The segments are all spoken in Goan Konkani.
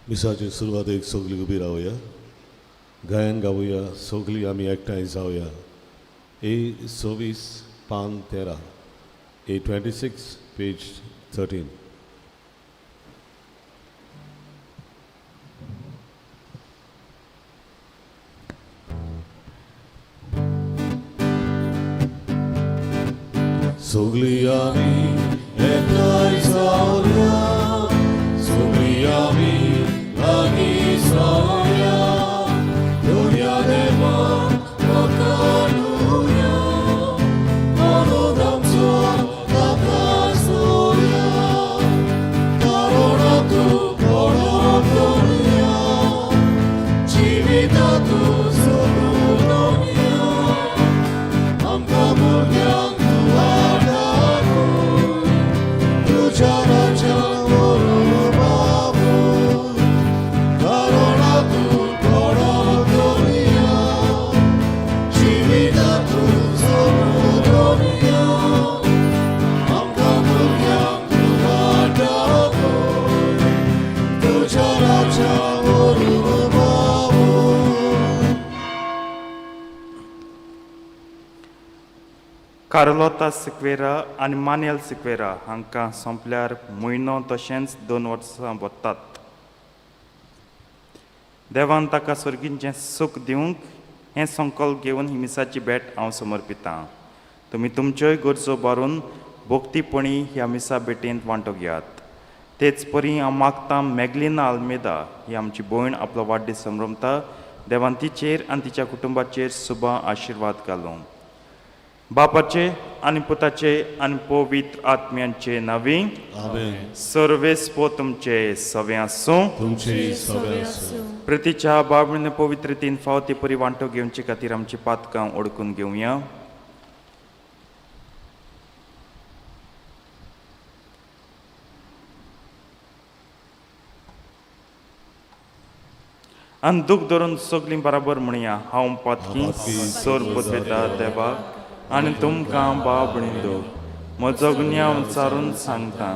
मिसाचे सुरवातेक सगळीं उबी रावया, गायन गावया, सगळीं आमी एकठांय जावया. ए 26 पान 13, ए 26 पेज 13. सगळीं आमी एकठांय जावया, सगळीं आमी लागीं जावया, दुनिया देवाक वखाणुया, म्हणून आमचो नाकासुया, कारण तूं बरो करुया, जिवितांतू सोडून आमकां भुरग्यांक तूं वाटावून, तुज्या राज्यान व्हरून पावून, कारण तूं बरो करुया, जिवितांतू सोडून आमकां भुरग्यांक तूं वाटावून, तुज्या राज्यान व्हरून पावून. कार्लोता सिक्वेरा आनी मानेल सिक्वेरा हांकां सोंपल्यार म्हयनो तशेंच 2 वर्सां वतात. देवान ताका सर्गीचें सूख दिवंक हें संकल्प घेवन ही मिसाची भेट हांव समर्पितां. तुमी तुमच्योय गरजो भरून भक्तीपणी ह्या मिसा भेटेंत वांटो घेयात. तेच परी हांव मागतां मॅगलिना आल्मेदा ही आमची भयण आपलो वाडदीस संभ्रमता. देवान तिचेर आनी तिच्या कुटुंबाचेर सुबा आशिर्वाद घालूं. बापाचे आनी पुताचे आनी पवित्र आत्म्यांचे नांवी. आमेन. सर्वेस्पो तुमचे सवे आसूं. तुमचे सवे आसूं. प्रितीच्या बाबीन पवित्र 3 फावटी परी वांटो घेवचे खातीर आमची पातकां ओडकून घेवया. आनी दूख धरून सगळीं बराबर म्हणया, हांव पातकी सोर पदवेता देवा आनी तुमकां बाब णिंदो म्हजो गुन्यांव विचारून सांगता,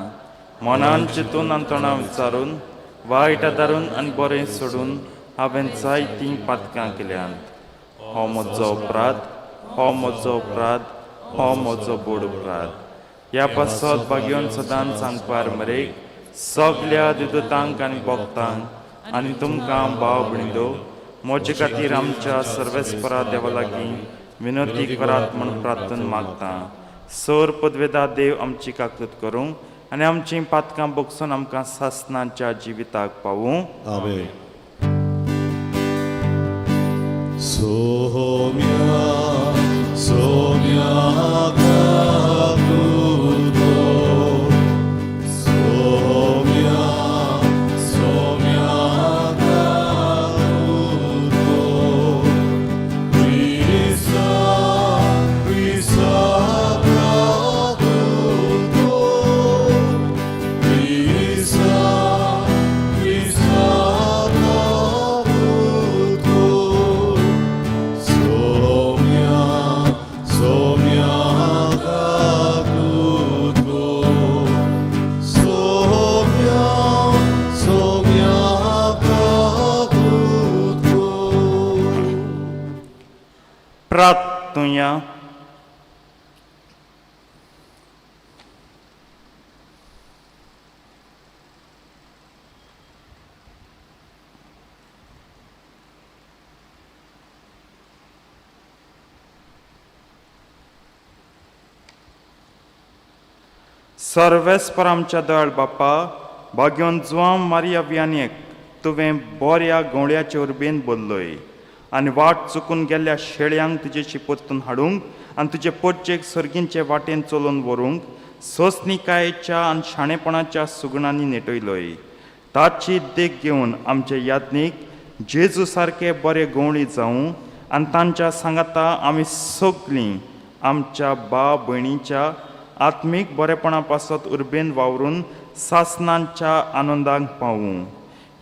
मनान चिंतून आनी तोंडां विचारून वायट आदारून आनी बरें सोडून हांवें जायतीं पातकां केल्यांत. हो म्हजो अपराध, हो म्हजो अपराध, हो म्हजो बोड अपराध. ह्या पासत भाग्योन सदांच सांगपार मरेक सगल्या दिदुतांक आनी भक्तांक आनी तुमकां भाव भणिदो म्हजे खातीर आमच्या सर्वेस्परा देवा लागीं विनंती करात म्हूण प्रार्थना मागता. सोर पदवेदा देव आमची काकूत करूं आनी आमचीं पातकां बगसून आमकां सासणाच्या जिविताक पावूं. आमेन. सोम्या सोम्या काकुतो, सोम्या सोम्या काकुतो, क्रिस्ता क्रिस्ता काकुतो, क्रिस्ता क्रिस्ता काकुतो, सोम्या सोम्या काकुतो, सोम्या सोम्या काकुतो. प्रार्थुया. सर्वेस्पर आमच्या दयाळ बापा, भाग्योन जुवांव मारिया वियानेक तुवें बऱ्या गवळ्याचे उर्बेन बोल्लोय आनी वाट चुकून गेल्ल्या शेळयांक तुजेशी परतून हाडूंक आनी तुजे पोटचेक सर्गींचे वाटेन चलोवन व्हरूंक सोंसणिकायेच्या आनी शाणेपणाच्या सुगणांनी नेटयलोय. ताची देख घेवन आमचे याज्ञीक जेजू सारके बरे गवळी जावं आनी तांच्या सांगाता आमी सगळीं आमच्या बा भयणीच्या आत्मीक बरेपणा पासत उर्बेन वावरून सासणांच्या आनंदाक पावूं.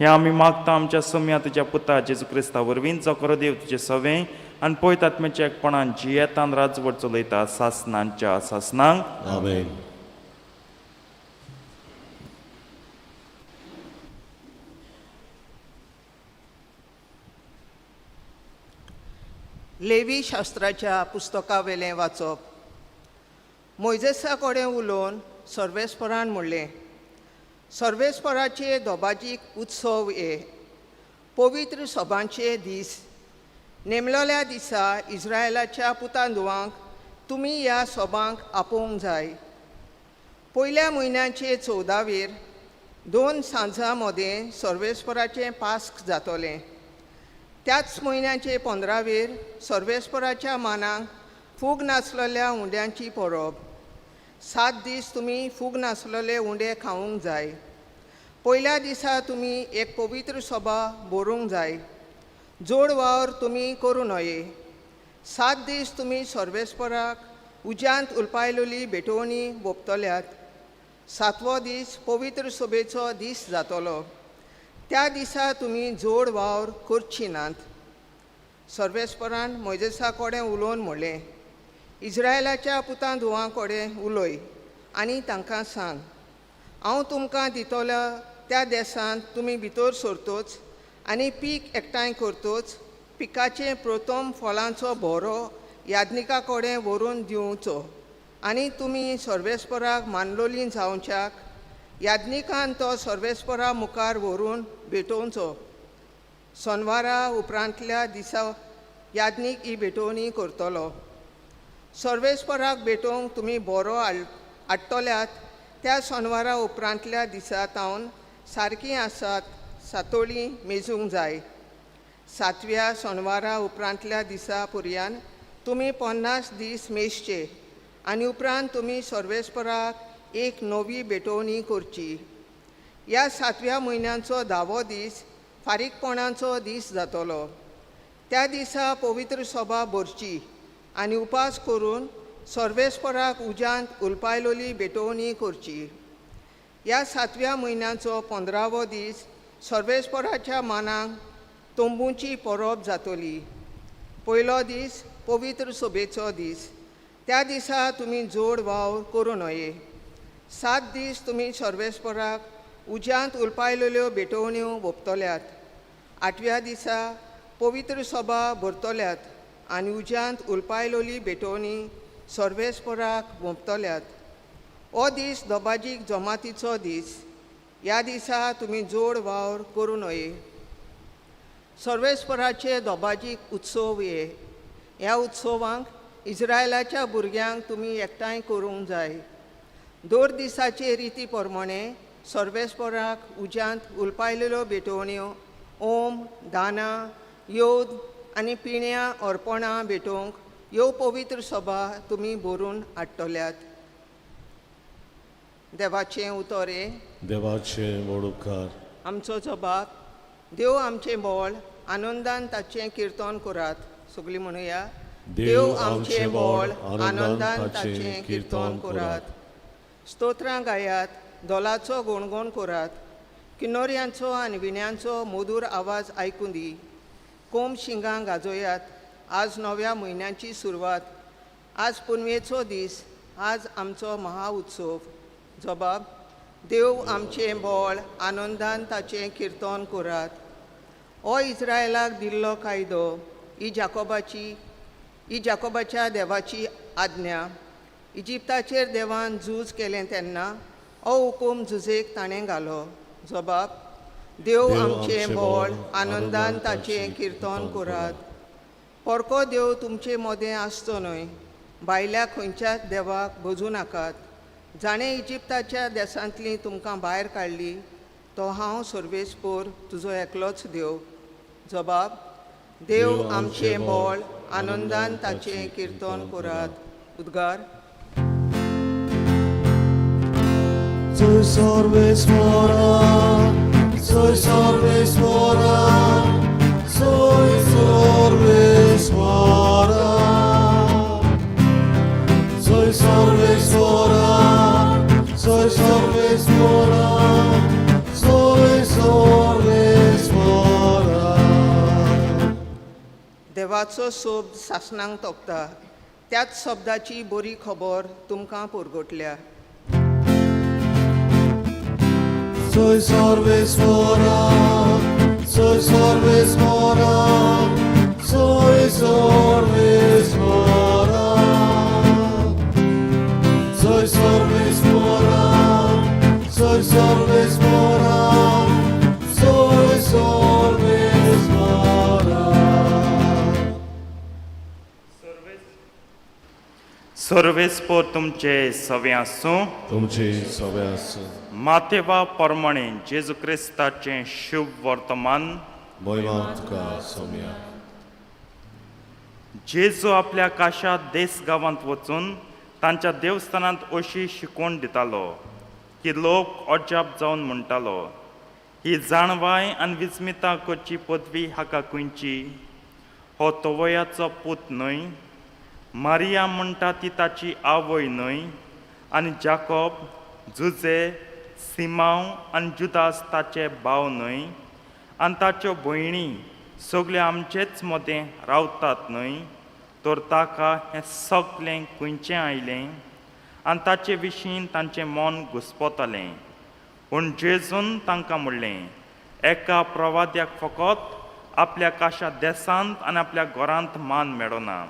हें आमी मागता आमच्या सोम्या तुज्या पुता जेजू क्रिस्ता वरवीं, जो खरो देव तुजें सवें आनी पयत आत्म्याच्या एकपणान जियेतान राजवट चलयता सासणांच्या सासणांक. आमेन. लेवी शास्त्राच्या पुस्तकावेलें वाचप. मोयजेसा कडेन उलोवन सर्वेस्परान म्हणलें, सर्वेस्पराचे दोबाजीक उत्सव हे पवित्र सभांचे दीस. नेमलेल्या दिसा इस्रायलाच्या पुतांदुवांक तुमी ह्या सभांक आपोवंक जाय. पयल्या म्हयन्याचे 14वेर 2 सांजां मदें सर्वेस्पराचें पास्क जातलें. त्याच म्हयन्याचे 15वेर सर्वेस्पराच्या मानाक फूग नासलेल्या उंड्यांची परब. 7 दीस तुमी फूग नासलेले उंडे खावंक जाय. पयल्या दिसा तुमी एक पवित्र सभा बरोवंक जाय. जोड वावर तुमी करूं नये. 7 दीस तुमी सर्वेस्पराक उज्यांत उलपायलेली भेटवणी भोपतल्यात. 7वो दीस पवित्र सभेचो दीस जातलो. त्या दिसा तुमी जोड वावर करची नात. सर्वेस्परान मोयजेसा कडेन उलोवन म्हणलें, इस्रायलाच्या पुतां धुवां कडेन उलय आनी तांकां सांग, हांव तुमकां दितलो त्या देसांत तुमी भितर सरतोच आनी पीक एकठांय करतोच पिकाचें प्रथम फळांचो भोरो याज्ञिका कडेन व्हरून दिवचो आनी तुमी सर्वेस्पराक मानलोली जावच्याक याज्ञिकान तो सर्वेस्परा मुखार व्हरून भेटोवचो. सोनवारा उपरांतल्या दिसा याज्ञीक ही भेटवणी करतलो. सर्वेस्पराक भेटोवंक तुमी बरो हाडटल्यात त्या सोनवारा उपरांतल्या दिसा तावन सारकीं आसात सातोळी मेजूंक जाय. 7व्या सोनवारा उपरांतल्या दिसा पुरयान तुमी 50 दीस मेजचे आनी उपरांत तुमी सर्वेस्पराक एक नवी भेटवणी करची. ह्या 7व्या म्हयन्याचो 10वो दीस फारीकपणाचो दीस जातलो. त्या दिसा पवित्र सभा भरची आनी उपास करून सर्वेस्पराक उज्यांत उलपायलोली भेटवणी करची. ह्या 7व्या म्हयन्याचो 15वो दीस सर्वेस्पराच्या मानाक तंबूची परब जातली. पयलो दीस पवित्र सभेचो दीस. त्या दिसा तुमी जोड वावर करूं नये. 7 दीस तुमी सर्वेस्पराक उज्यांत उलपायलेल्यो भेटवण्यो भोपतल्यात. 8व्या दिसा पवित्र सभा भरतल्यात आनी उज्यांत उलपायलोली भेटवणी सर्वेस्पराक भोंपतल्यात. हो दीस दोबाजीक जमातीचो दीस. ह्या दिसा तुमी जोड वावर करूं नये. सर्वेस्पराचे दोबाजीक उत्सव हे. ह्या उत्सवांक इस्रायलाच्या भुरग्यांक तुमी एकठांय करूंक जाय. दर दिसाचे रिती प्रमाणे सर्वेस्पराक उज्यांत उलपायलेल्यो भेटवण्यो ओम, दाना, योद आनी पिण्या अर्पणां भेटोवंक ह्यो पवित्र सभा तुमी भरून हाडटल्यात. देवाचें उतर हें. देवाचे व्हड उपकार. आमचो जबाब देव आमचें बळ, आनंदान ताचें किर्तन करात. सगळीं म्हणुया, देव आमचें बळ, आनंदान ताचें किर्तन करात. स्तोत्रां गायात, धोलाचो गुणगुण करात, किन्नोऱ्यांचो आनी विण्यांचो मधूर आवाज आयकूं दी. कोम शिंगां गाजोयात. आज नव्या म्हयन्याची सुरवात. आज पुनवेचो दीस. आज आमचो महा उत्सव. जबाब देव आमचें बळ, आनंदान ताचें किर्तन करात. हो इस्रायलाक दिल्लो कायदो, ही जाकोबाच्या देवाची आज्ञा. इजिप्ताचेर देवान झूज केलें तेन्ना हो हुकूम झुजेक ताणें घालो. जबाब देव आमचें बळ, आनंदान ताचें किर्तन करात. परको देव तुमचे मदें आसचो न्हय. भायल्या खंयच्याच देवाक भजूं नाकात. जाणें इजिप्ताच्या देसांतली तुमकां भायर काडली तो हांव सर्वेस्पोर तुजो एकलोच देव. जबाब देव आमचें बळ, आनंदान ताचें किर्तन करात. उद्गार. Soy सर्वेस्परा, soy सर्वेस्परा, soy सर्वेस्परा. Soy सर्वेस्परा, soy सर्वेस्परा, soy सर्वेस्परा. देवाचो सोब सासणांक तोपता. त्याच शब्दाची बरी खबर तुमकां पुरगोटल्या. Soy सर्वेस्परा, soy सर्वेस्परा, Soy सर्वेस्परा, soy सर्वेस्परा, soy सर्वेस्परा, soy सर्वेस्परा. सर्वेस्पोर तुमचे सवे आसूं. तुमचे सवे आसूं. मातेवा प्रमाणे जेजू क्रिस्ताचें शुभ वर्तमान. मोहिमा तुका सोम्या. जेजू आपल्या काशा देस गांवांत वचून तांच्या देवस्थानांत अशी शिकवण दितालो की लोक अजाप जावन म्हणटालो, ही जाणवाय आनी विस्मिता करची पदवी हाका खंयची? हो तवयाचो पूत न्हय? मारिया म्हणटा ती ताची आवय न्हय? आनी जाकोब, जुजे, सिमांव आनी जुदास ताचे भाव न्हय? आनी ताच्यो भयणी सगल्यो आमचेच मदें रावतात न्हय? तर ताका हें सगलें खंयचें आयलें? आनी ताचे विशीं तांचें मन घुस्पतालें. पूण जेजून तांकां म्हणलें, एका प्रवाद्याक फकत आपल्या काशा देसांत आनी आपल्या घरांत मान मेळना.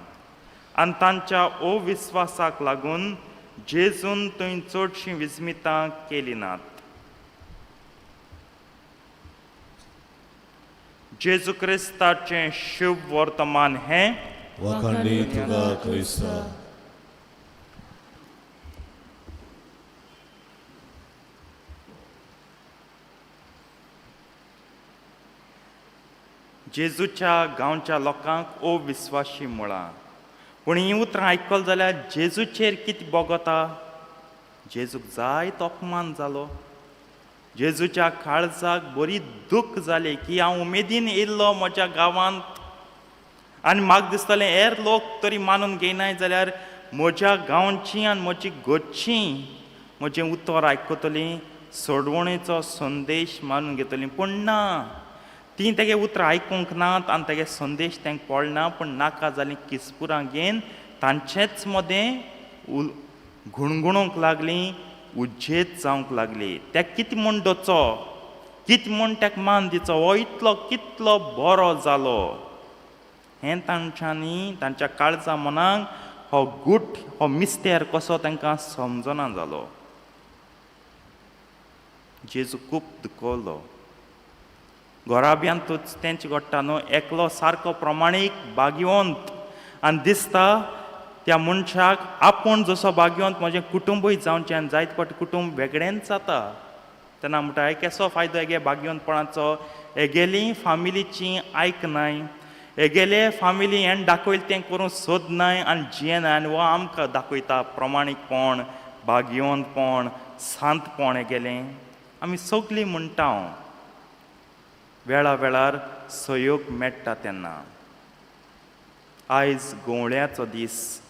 आनी तांच्या अविस्वासाक लागून जेजून थंय चडशीं विस्मितां केलीं नात. जेजू क्रिस्ताचें शुभ वर्तमान हें. वाखाणणी तुका क्रिस्ता. जेजूच्या गांवच्या लोकांक अविस्वाशी म्हळां, पूण हीं उतरां आयकल जाल्यार जेजूचेर कितें भोगता? जेजूक जायतो अपमान जालो. जेजूच्या काळजाक बरी दूख जाली की हांव उमेदीन येयल्लो म्हज्या गांवांत आनी म्हाका दिसतालें हेर लोक तरी मानून घेयनाय जाल्यार म्हज्या गांवची आनी म्हजी घरचीं म्हजें उतर आयकतलीं, सोडवणेचो संदेश मानून घेतलीं. पूण ना, तीं तेगे उतरां आयकूंक नात आनी तेगे संदेश तांकां पडना. पूण नाका जालीं किस्पुरां घेवन तांचेच मदें गुणगुणूंक लागलीं, उज्जेत जावंक लागली. तेका कितें म्हूण दवरचो, कितें म्हूण तेका मान दिचो, हो इतलो कितलो बरो जालो हें तांच्यांनी तांच्या काळजा मनाक हो गूट, हो मिस्तेर कसो तांकां समजना जालो. जेजू खूब दुखवलो. घराब्यांतूच तेंच घडटा न्हू, एकलो सारको प्रमाणीक भाग्यवंत आनी दिसता त्या मनशाक आपूण जसो भाग्यवंत म्हजें कुटुंबूय जावचें, आनी जायते फावटी कुटुंब वेगळेंच जाता. तेन्ना म्हणटा, हे केसो फायदो हेगे भाग्यवंतपणाचो, हेगेली फामिलीची आयकनाय, हेगेले फामिली हेण दाखयलें तें करूंक सोदनाय आनी जियेनाय, आनी हो आमकां दाखयता प्रमाणीकपण, भाग्यवंतपण, शांतपण हेगेलें. आमी सगलीं म्हणटा वेळा वेळार सहयोग मेळटा तेन्ना. आयज गोवळ्याचो दीस,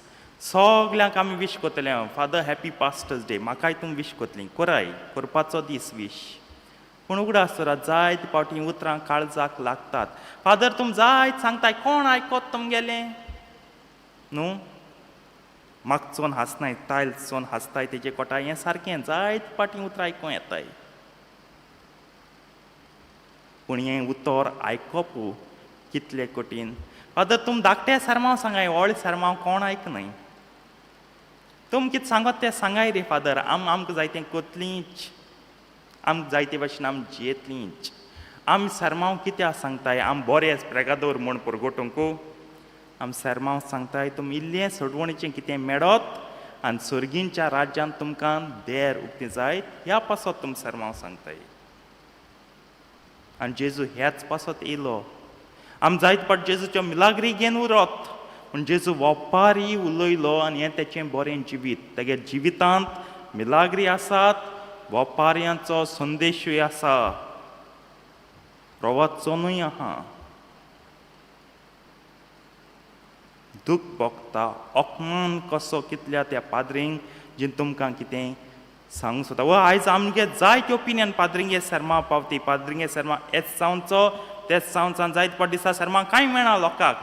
सगल्यांक आमी विश करतले, फादर हॅपी पास्टर्स डे, म्हाकाय तुमी विश करतली, कराय करपाचो दीस विश. पूण उगडास दवरात, जायते फावटी उतरां काळजाक लागतात. फादर तुमी जायत सांगताय, कोण आयकत तुमगेलें न्हू? म्हाका चोवन हांसनाय, तायल चोवन हांसताय तेजे कोटाय, हें सारकें जायते फावटी उतरां आयकूंक येताय. पूण हें उतर आयकप कितलें कठीण. फादर तुमी धाकटे सरमांव सांगाय, व्हडले सरमांव कोण आयकनाय. तुमी कितें सांगत तें सांगाय रे फादर, आमकां जाय तें करतलींच, आमकां जाय ते भाशेन आमी जियेतलींच. आमी सरमांव कित्याक सांगताय, आमी बरे प्रेगादोर म्हूण परगटूंक? आमी सरमांव सांगताय तुमी इल्लें सोडवणीचें कितें मेळत आनी सर्गींच्या राज्यांत तुमकां देर उक्तें जायत ह्या पासत तुमी सरमांव सांगताय. आनी जेजू ह्याच पासत येयलो. आमी जायते फावट जेजूच्यो मिलाग्री घेवन उरत, पूण जेजू वपारी उलयलो आनी हें तेचें बरें जिवीत. तेगे जिवितांत मिलाग्री आसात, वपारयांचो संदेशूय आसा, प्रवचनूय आहा. दूख भोगता, अपमान कसो कितल्या त्या पाद्रींक जी तुमकां कितें सांगूंक सोदता. व आयज आमगे जायते ओपिनियन पाद्रिंगे शर्मा पावती, पाद्रिंगे शर्मा हेच जावचो तेच जावचो, जायते फावट दिसा शर्मा कांय मेळना लोकांक,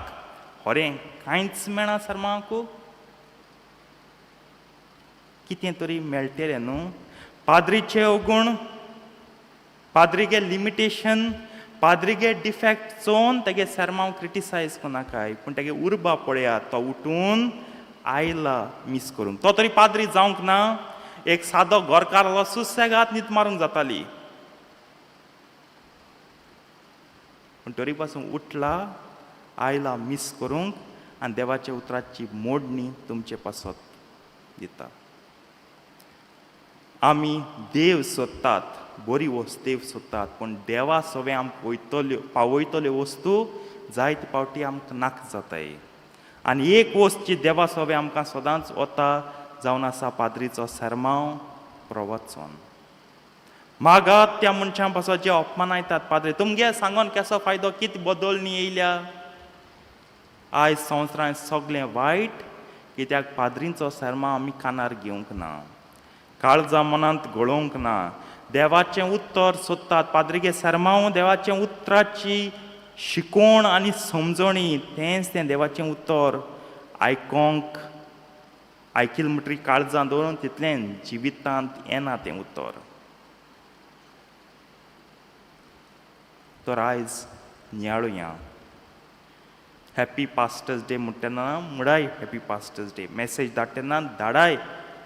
खरें कांयच मेळना शर्माकू, कितें तरी मेळटलें न्हू. पाद्रीचे अवगुण, पाद्रीगे लिमिटेशन, पाद्रीगे डिफेक्ट चोवन तेगे सेर्मांव क्रिटिसायज कोनाकाय, पूण तेगे उर्बा पळयात, तो उठून आयला मीस करूंक. तो तरी पाद्री जावंक ना, एक सादो गोरकार आहलो, सुसेगाद न्हीद मारूंक जाताली, पूण तरी पासून उठला, आयला मीस करूंक आनी देवाच्या उतराची मोडणी तुमचे पासत दिता. आमी देव सोदतात, बरी वस्त देव सोदतात, पूण देवा सवें आमकां वयतल्यो पावयतल्यो वस्तू जायते फावटी आमकां नाका जाताय. आनी एक वस्त जी देवा सवें आमकां सदांच वता जावन आसा पाद्रीचो सेर्मांव, प्रवचन. मागात त्या मनशां पासत जे अपमानायतात पाद्री, तुमगे सांगोन केसो फायदो, कित बदलणी येयल्या? आयज संवसारांत सगळें वायट कित्याक पाद्रींचो सेर्मांव आमी कानार घेवंक ना, काळजा मनांत घोळोवंक ना. देवाचें उत्तर सोदतात, पाद्रीगे सेर्मांव देवाचें उतराची शिकोवण आनी समजणी, तेंच तें देवाचें उतर आयकोंक आयकिल म्हणटरी काळजां दवरून तितलें जिवितांत येना तें उतर. तर आयज नियाळुया. हॅपी पास्टर्स डे म्हणटा तेन्ना म्हणाय हॅपी पास्टर्स डे, मॅसेज धाडटा तेन्ना धाडाय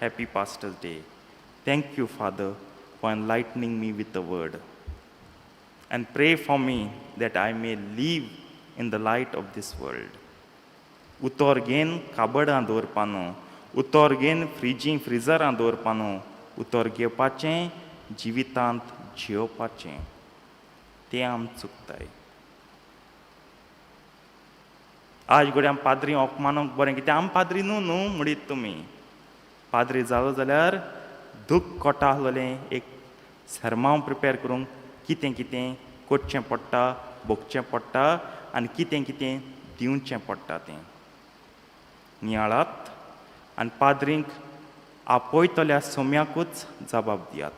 happy pastors day. Thank you father for enlightening me with the word, and pray for me that I may live in the light of this world. उतर घेन काबडां दवरपा न्हू, उतर घेन फ्रिजीं फ्रिजरां दवरपा न्हू, उतर घेवपाचें जिवितांत जियोवपाचें, तें आम चुकताय. आज घडये आम पाद्री अपमानूंक बरें, कित्याक आम पाद्री न्हू न्हू म्हणीत तुमी. पाद्री जालो जाल्यार दूख कोटा आहलोलें एक सेर्मांव प्रिपेर करूंक कितें कितें करचें पडटा, भोगचें पडटा आनी कितें कितें दिवचें पडटा तें नियाळात आनी पाद्रींक आपयतल्या सोम्याकूच जबाब दियात.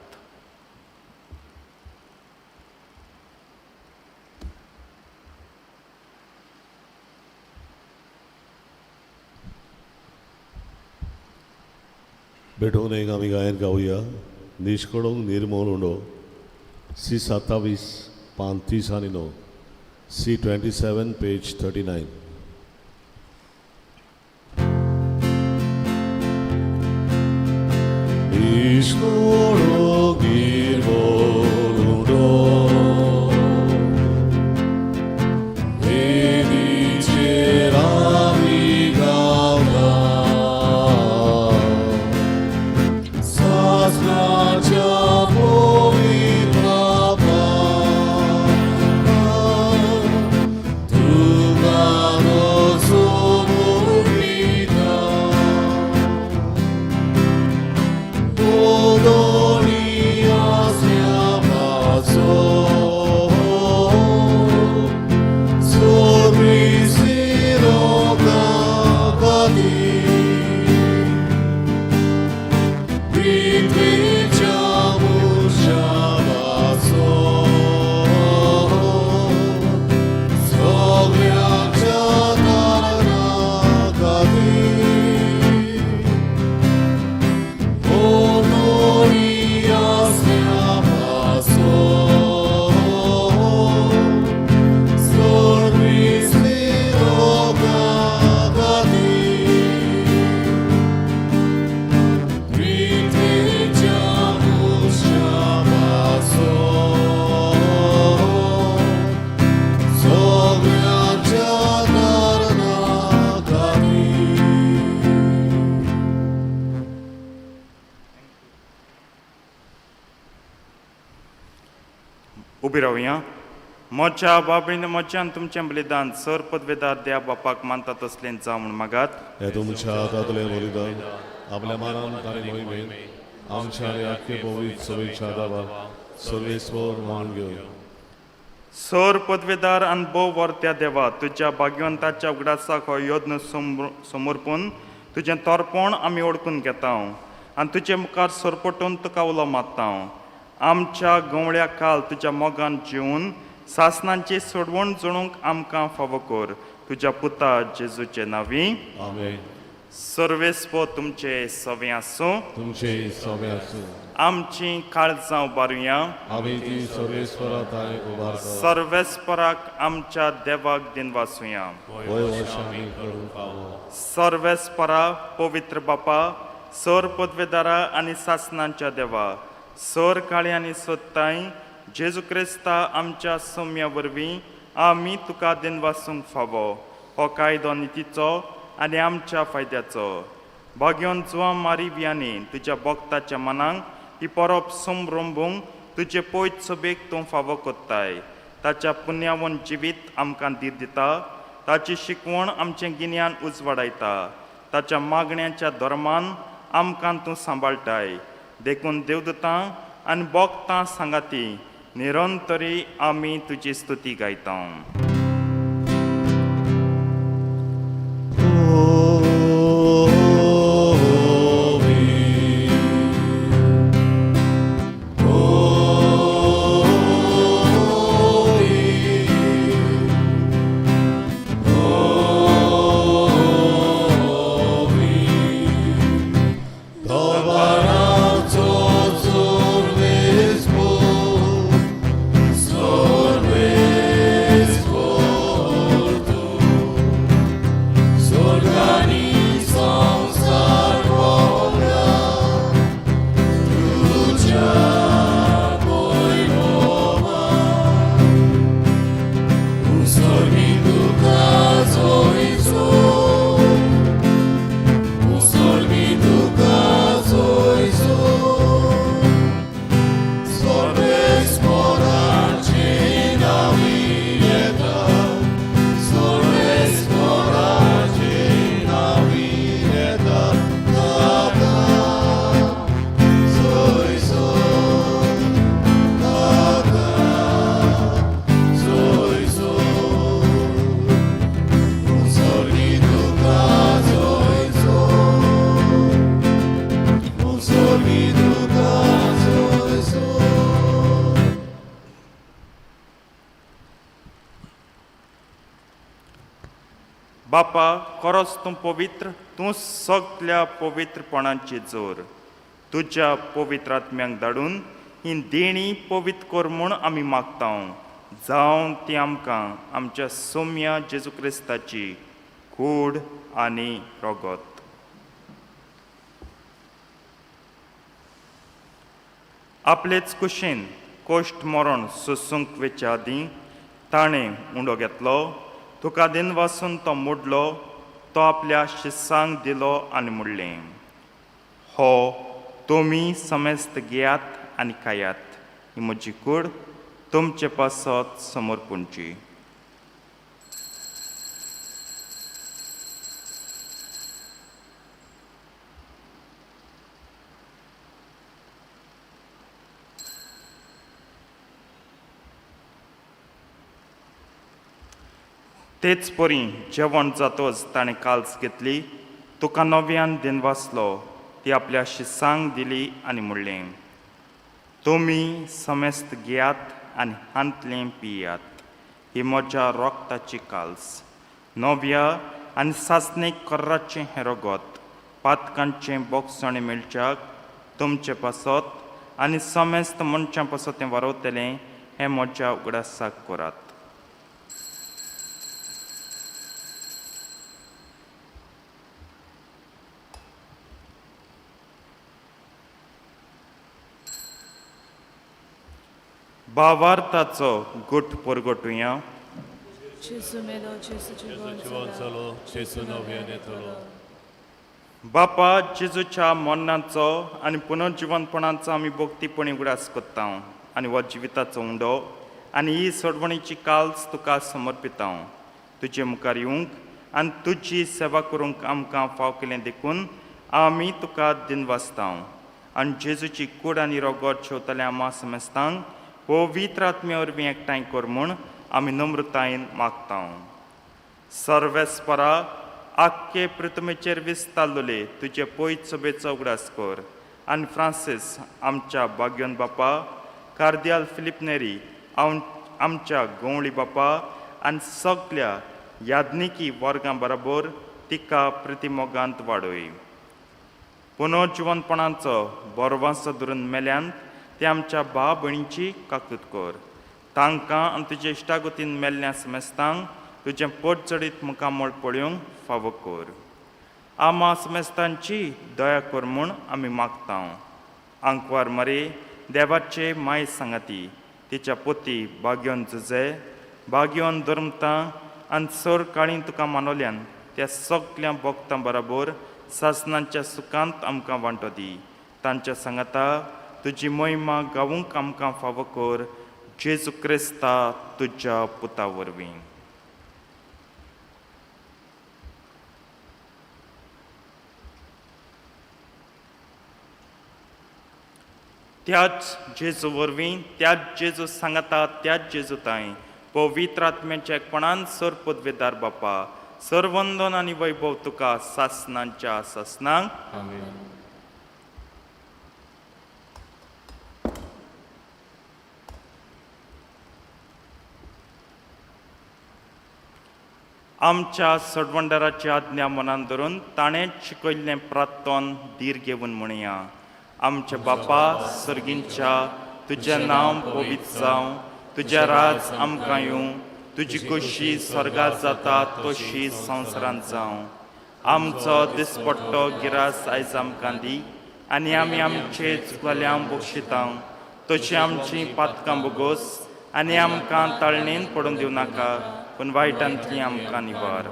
भेटून एक आमी गायन गावया, निश्कडूंक निर्मोल उंडो, सी 27 पान 39, C 27 page 39. निश्कडूंक निर्मोल उंडो, वेदीचेर आमी गावला, सासणाच्या पवित्र तुका सोबीता, ओदोनी आसल्या पासो, सोबीसी लोकां खातीर. पृथ्वीच्या मनशापासो, सगळ्यांच्या तारणा खातीर. ओदोनी आसल्या पासो, सोबीसी लोकां खातीर. पृथ्वीच्या मनशापासो, सगळ्यांच्या तारणा खातीर. उबी रावया. म्हज्या बाबीन म्हज्यान तुमचें बलिदान सर पदवेदार देवा बापाक मानता तसलें जावं म्हूण मागात. हे तुमच्या हातांतलें बलिदान आपल्या मानान ताणी मोहिमेन आमच्या आनी आख्खे पवित्र सभेच्या दावाक सर्वेस्पर मान घेवन. सर पदवेदार आनी भोव वर्त्या देवा, तुज्या भाग्यवंताच्या उगडासाक हो यज्ञ समर्पून तुजें तोरपण आमी ओळखून घेता आनी तुजे मुखार सरपटून तुका उलो मारता. आमच्या गंवळ्या काल तुज्या मोगान जिवन सासनांची सोडवण जणूंक आमकां फावो कर, तुज्या पुता जेजूचे नांवी. आमेन. सर्वेस्पो तुमचे सवे आसूं. तुमचे सवे आसूं. आमची काळजां उबारुया. आमी ती सर्वेस्परा थांय उबारता. सर्वेस्पराक आमच्या देवाक दिनवासुया. वय अशें आमी करूंक फावो. सर्वेस्परा, पवित्र बापा, सर पदवेदारा आनी सासनांच्या देवा, सर काळी आनी सत्ताय जेजू क्रिस्ता आमच्या सोम्या वरवीं आमी तुका दिनवासूंक फावो. हो कायदो नितीचो आनी आमच्या फायद्याचो. भाग्योन जुवां मारी वियानी तुज्या भक्ताच्या मनांक ही परब समरंबूंक तुजे पयत सभेक तूं फावो कोत्ताय. ताच्या पुण्यावन जिवीत आमकां धीर दिता, ताची शिकवण आमचें गिन्यान उजवाडायता, ताच्या मागण्याच्या धर्मान आमकां तूं सांबाळटाय. देखून देवदूतां आनी भक्तां सांगाती निरंतरी आमी तुजी स्तुती गायता. बापा, खरोच तूं पवित्र, तूं सगल्या पवित्रपणाची जोर. तुज्या पवित्र आत्म्यांक धाडून ही देणी पवित्र कर म्हूण आमी मागता, जावं ती आमकां आमच्या सोम्या जेजू क्रिस्ताची कूड आनी रगत. आपलेच कुशीन कोश्ट मरण सोसूंक वेच्या आदीं ताणें उंडो घेतलो, तुका दिनवासून तो मोडलो, तो आपल्या शिसांक दिलो आनी म्हणलें, हो तुमी समेस्त घेयात आनी खायात, ही म्हजी कूड तुमचे पासत समर्पूणची. तेच परी जेवण जातच ताणें काल्स घेतली, तुका नव्यान दिनवासलो, ती आपल्या शिसांक दिली आनी म्हणलें, तुमी समेस्त घेयात आनी हांतलें पियात, ही म्हज्या रोगताची काल्स, नव्या आनी सासणीक कर्राचें हें रगत पातकांचें बोगसणें मेळच्याक तुमचे पासत आनी समेस्त मनशां पासत तें वारवतलें, हें म्हज्या उगडासाक करात. भावार्थाचो गुट परगटुया. जेजू मेलो, जेजू जिवन जालो, जेजू नव्यान येतलो. बापा, जेजूच्या मरणाचो आनी पुनर्जिवनपणाचो आमी भक्तीपणी उगडास करता आनी हो जिविताचो उंडो आनी ही सोडवणीची काल्स तुका समर्पिता. तुजे मुखार येवंक आनी तुजी सेवा करूंक आमकां फाव केलें देखून आमी तुका दिनवासता आनी जेजूची कूड आनी रगत शेवतल्या आमा समेस्तांक पवित्र आत्म्या वरवीं एकठांय कर म्हूण आमी नम्रतायेन मागता. सर्वेस्परा, आख्खे पृथ्वीचेर विस्तारलेले तुजे पयत सभेचो उगडास कर आनी फ्रांसीस आमच्या बाग्योन बापा, कार्दियाल फिलीप नेरी आमच्या गवळी बापा आनी सगल्या याज्ञिकी वर्गां बरोबर तिका प्रितीमोगांत वाडय. पुनर्जिवनपणाचो बरवासो धरून मेल्यान ते आमच्या भाव भयणीची काकूत कर. तांकां आनी तुजे इश्टागतीन मेल्ल्या समेस्तांक तुजें पोट चडीत मुखामळ पळोवंक फावो कर. आमा समेस्तांची दया कर म्हूण आमी मागता. आंकवार मरे देवाचे माय सांगाती तिच्या पोती बागयोन जुजे बागयोन धर्मता आनी सर काळी तुका मानवल्यान त्या सगल्या भक्तां बराबर सासनांच्या सुखांत आमकां वांटो दी. तांच्या सांगाता तुजी महिमा गावूंक आमकां फावो कर. जेजू क्रिस्ता तुज्या पुता वरवीं. त्याच जेजू वरवीं, त्याच जेजू सांगाता, त्याच जेजू ताई पवित्र आत्म्याच्या एकपणान सर पदवेदार बापा सरवंदन आनी वैभव तुका सासनांच्या सासनांक. आमेन. आमच्या सडवंडराची आज्ञा मनान धरून ताणें शिकयल्लें प्रार्थन धीर घेवन म्हणया. आमच्या बापा सर्गींच्या, तुजें नांव पवित्र जावं, तुजें राज आमकां येवं, तुजी खोशी स्वर्गात जाता तशी संवसारांत जावं. आमचो दिसपट्टो गिरास आयज आमकां दी आनी आमी आमचे चुकल्यां बक्षिता तशी आमची पातकां बोगोस आनी आमकां ताळणेन पडून दिवं नाका, पूण वायटांतली आमकां निवार.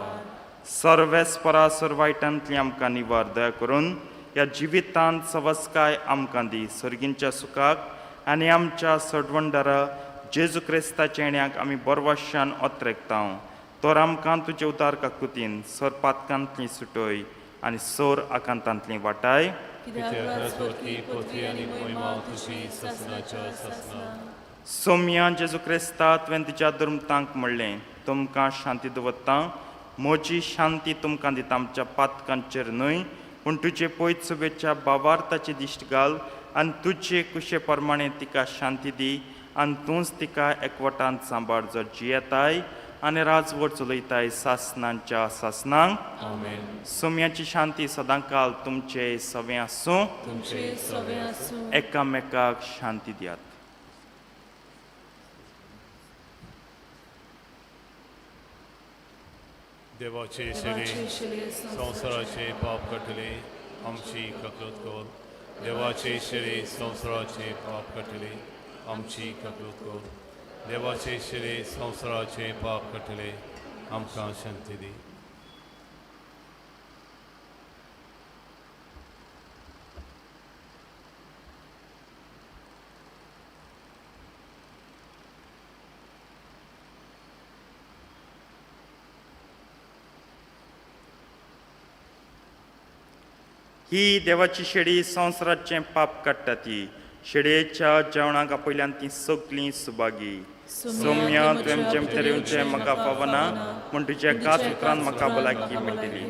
सर्वेस्परा सर वायटांतली आमकां निवार. दया करून ह्या जिवितांत सवस्काय आमकां दी. सर्गींच्या सुखाक आनी आमच्या सडवंडरा जेजू क्रिस्ताच्या येण्याक आमी बरवाशान ओत्रेकता. तर आमकां तुजे उदार काकुतीन सर पातकांतली सुटय आनी सोर आकांतांतली वाटाय. सोम्या जेजू क्रिस्ता, तुवें तुज्या दुर्मतांक म्हणलें, तुमकां शांती दवरता, म्हजी शांती तुमकां दिता. आमच्या पातकांचेर न्हय पूण तुजे पयत सुबेच्या बावार्थाची दिश्ट घाल आनी तुजे कुशे प्रमाणे तिका शांती दी आनी तूंच तिका एकवटान सांबाळ, जो जियेताय आनी राजवट चलयताय सासनांच्या सासनांक. सोम्याची शांती सदांकाल तुमचे सवें आसूं. एकामेकाक शांती दियात. देवाचे शेळी संवसाराचे पाप काडटले आमची ककलत कर. देवाचे शेळी संवसाराचे पाप काडटले आमची ककलत कर. देवाचे शेळी संवसाराचे पाप काडटले आमकां शांती दी. ही देवाची शेळी संवसाराचें पाप काडटा ती शेळयेच्या जेवणाक आपयल्यान ती सगळीं सुभागी. सोम्या तुवें म्हजें भितर येवचें म्हाका फावना, पूण तुज्या एकाच उतरान म्हाका भलायकी मेळटली.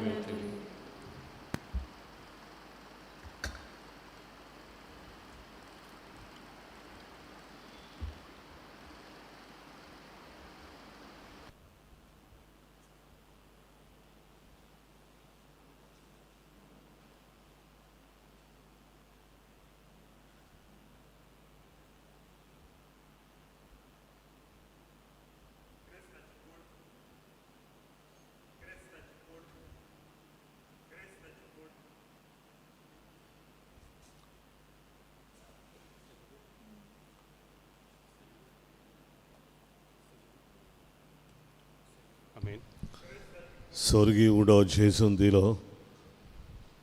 स्वर्गीय उडो जेजून दिलो.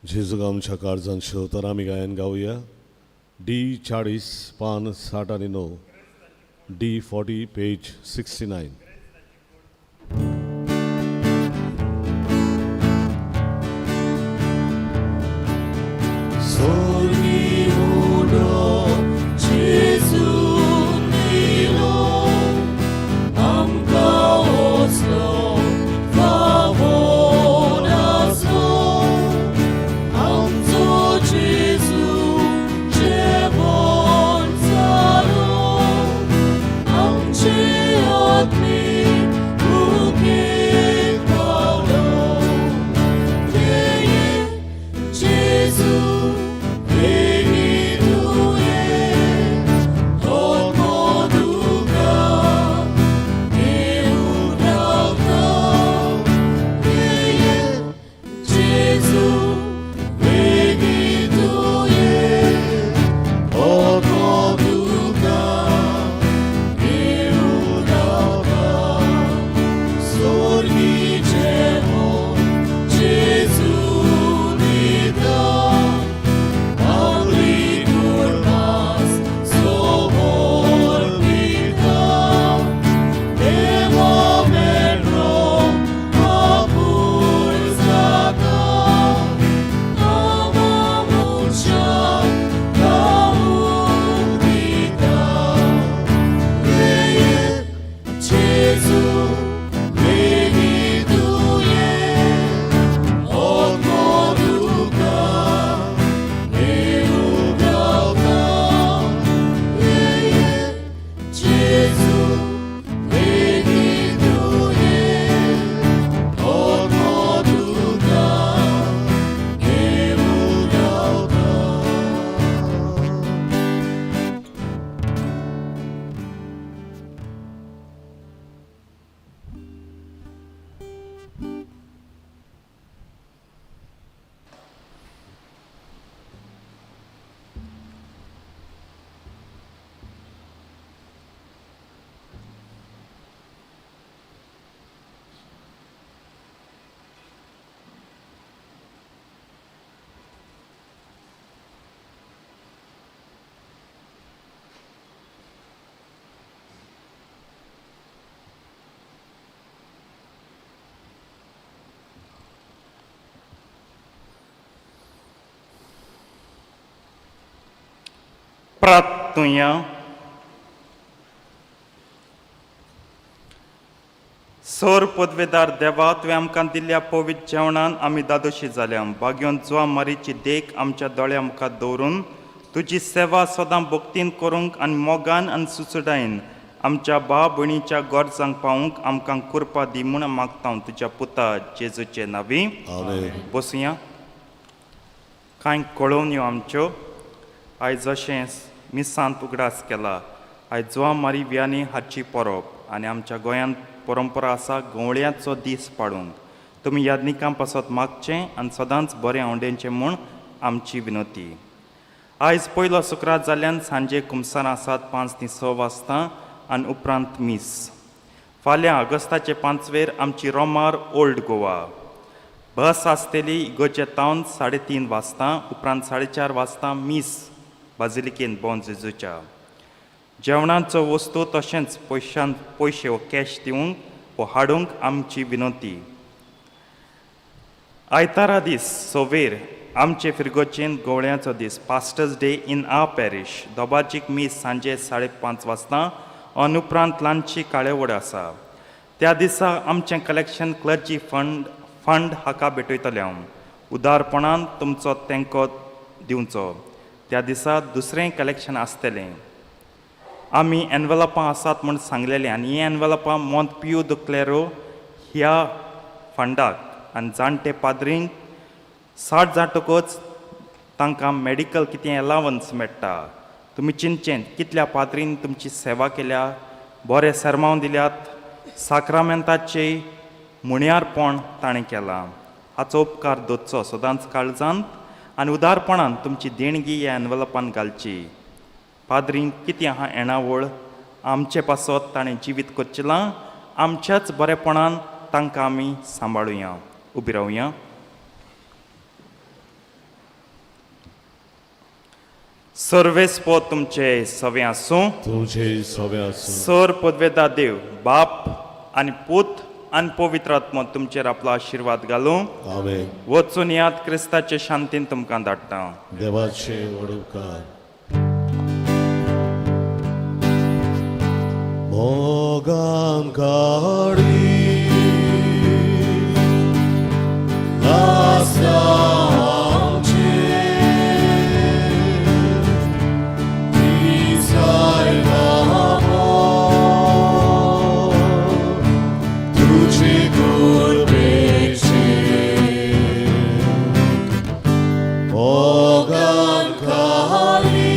जेजूक आमच्या काळजान शेवतर आमी गायन गावया. डी 40 पान 60 आनी 9, डी 40 पेज 69. स्वर्गीय उडो जेजून दिलो, आमकां वचलो जेवण जालो, आमचे आत्मे प्रार्थुया. सोर पदवेदार देवा, तुवें आमकां दिल्ल्या पवित्र जेवणान आमी दादोशी जाल्या. भाग्योन जुवा मारीची देख आमच्या दोळ्या मुखार दवरून तुजी सेवा सदां भक्तीन करूंक आनी मोगान आनी सुचडायन आमच्या भाव भयणीच्या गरजांक पावूंक आमकां कृपा दी म्हूण मागता तुज्या पुता जेजूचे नांवी. आमेन. बसुया. कांय कळोवण्यो आमच्यो. आयज जशें मिसांत उगडास केला, आयज जुवा मारी वियानी हाची परब आनी आमच्या गोंयांत परंपरा आसा गवळ्याचो दीस पाडूंक. तुमी यादनिकां पासत मागचें आनी सदांच बरें आवडेचें म्हूण आमची विनवती. आयज पयलो शुक्रार जाल्ल्यान सांजे कुमसार आसात 5 ते 6 वाजता आनी उपरांत मीस. फाल्यां ऑगस्टाचे 5वेर आमची रोमार ओल्ड गोवा बस आसतली इगोर्जे तावन 3:30 वाजता. उपरांत 4:30 वाजता मीस बाजिलिकेन बॉन जेजूच्या. जेवणाचो वस्तू तशेंच पयशान पयशे वो कॅश दिवंक वो हाडूंक आमची विनवती. आयतारा दीस सोवेर आमचे फिरगोचेन गवळ्याचो दीस, pastors day in our parish. दोबाजीक मीस सांजे 5:30 वाजता आनी उपरांत ल्हानशी काळेवड आसा. त्या दिसा आमचें कलेक्शन क्लर्जी फंड फंड हाका भेटयतलें हांव. उदारपणान तुमचो तेंको दिवचो. त्या दिसा दुसरें कलेक्शन आसतलें. आमी एनवेलपां आसात म्हूण सांगलेलें आनी हीं एनवेलपां मोंत पियो the क्लेरो ह्या फंडाक आनी जाणटे पाद्रींक 60 जातकच तांकां मेडिकल कितें एलावन्स मेळटा. तुमी चिंतचें कितल्या पाद्रीन तुमची सेवा केल्या, बरें सरमांव दिल्यात, साक्रामेंताचे मुण्यारपण ताणें केलां. हाचो उपकार दवरचो सदांच काळजांत आनी उदारपणान तुमची देणगी ह्या एनवलपान घालची. पाद्रींक कितें आहा येणावळ आमचे पासत ताणें जिवीत करचेलां. आमच्याच बरेपणान तांकां आमी सांबाळुया. उबी रावया. सर्वेस्पो तुमचे सवे आसूं. तुमचे सवे आसूं. सर पदवेदा देव बाप आनी पूत आनी पवित्र आत्मो तुमचेर आपलो आशिर्वाद घालूं. आमेन. वचून याद क्रिस्ताचे शांतीन तुमकां धाडटा. देवाचे व्हड उपकार. मोगान काडी आसा आमचे, दिसाय नामो, तुझे कृपेचे. मोगान काडी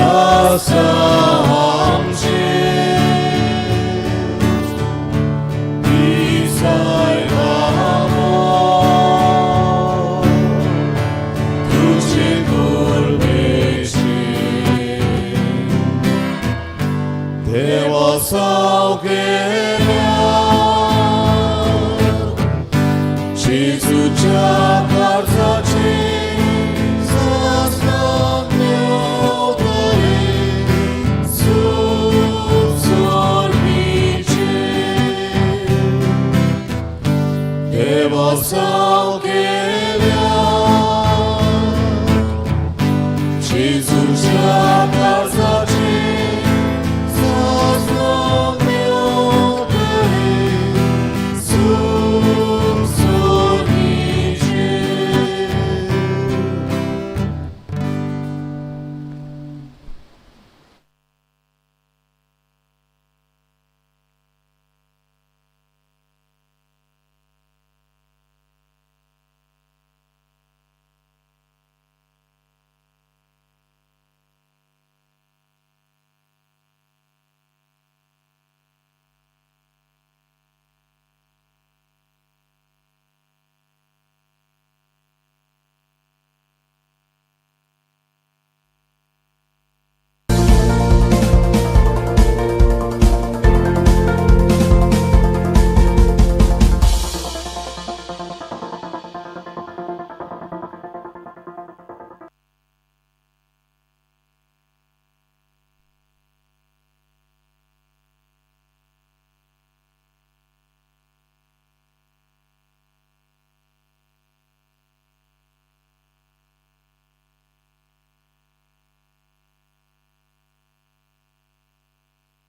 आसा आमचे, दिसाय नामो, तुझे कृपेचे. देवा सावकेल्या जेजूच्या काळजाचे साष्टांग सुसर्गीचे. देवा सावकेल्या जेजूच्या